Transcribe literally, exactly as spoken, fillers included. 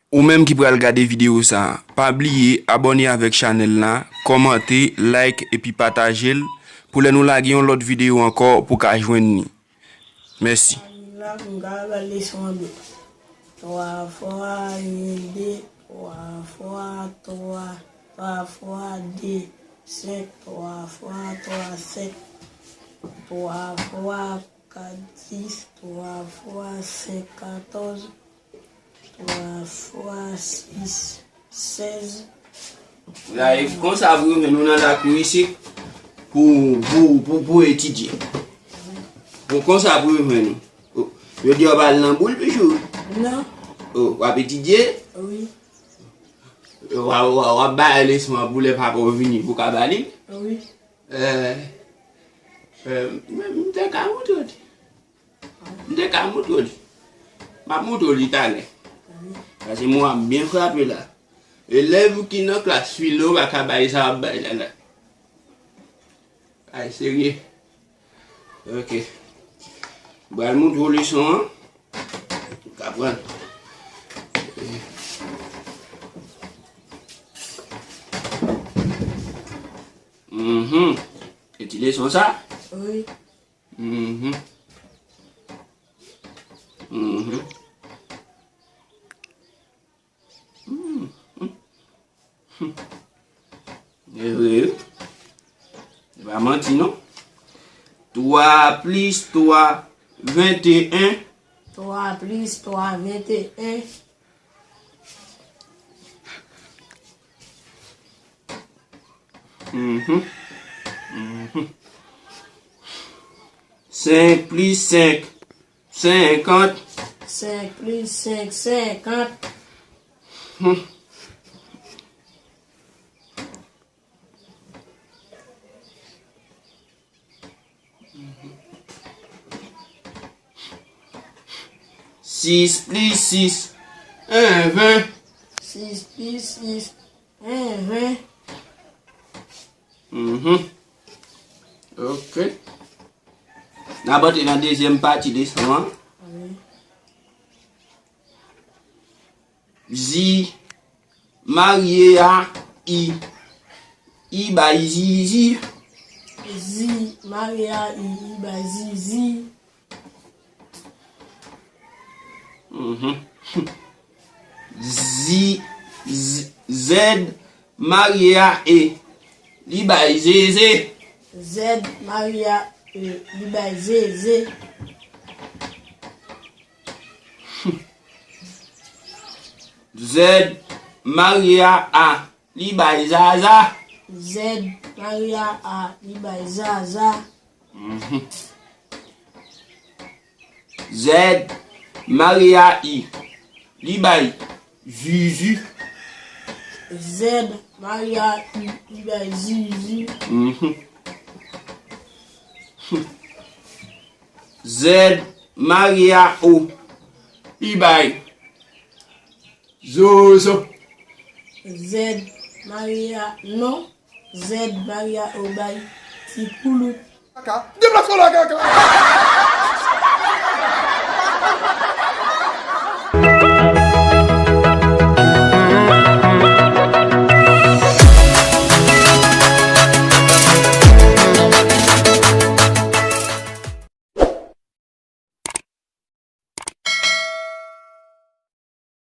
Ou menm ki pral gade videyo sa, pa bliye abòne avèk chanèl la, kòmante, like epi pataje l pou lè nou lage yon lòt videyo ankò pou ka jwenn li. Mèsi. La pou m ka ba leson an byen. Twa fwa de, twa fwa twa, twa fwa de, senk, twa fwa twa, sèt, twa fwa kat, dis, twa fwa senk, katòz, twa fwa sis, sèz. Konsa pou yo jwenn ou nan lakou isit pou, pou, pou, pou etidye. Pou konsa pou yo jwenn ou. O, yo di w pa al nan boul, pichou? Non. O, w ap etidye? Wi. W ap, w ap, w ap bay leson an pou lè papa w vini pou w ka ba li? Wi. Eh, eh, m, m te ka montre w li. M te ka montre w li. M ap montre w li talè. Paske mo a byen frape la. Elèv ki nan klas filo pa ka bay sa w ap bay la la. Ay, serye. Ok. M pral montre w leson an. Ou ka pran. Mhm. E ti leson sa? Wi. Mhm. Mhm. Mhm. E vre, wi. Se pa manti, non. Twa plis twa, venteyen. Twa plis twa, venteyen. Mhm. Mhm. Senk plis senk, senkant. Senk plis senk, senkant. Hmm. Sis plis sis, en, ven. Sis plis sis, en, ven. Mhm. Ok. N ap antre nan dezyèm pati leson an. Wi. Zi marye a i. I bay zizi. Zi marye a i, i bay zizi. Mhm. Zi, z-, zèd marye a e. Li bay zeze. Zèd marye a e. Li bay zeze. Zèd marye a a. Li bay zaza. Zèd marye a a. Li bay zaza. Mhm. Zèd marye a i. Li bay zizi. Zèd marye a i. Li bay zizi. Mhm. Zèd marye a o. Li bay zozo. Zèd marye a non. Zèd marye a o bay ti koulout. Kaka. Deplase w la, kaka.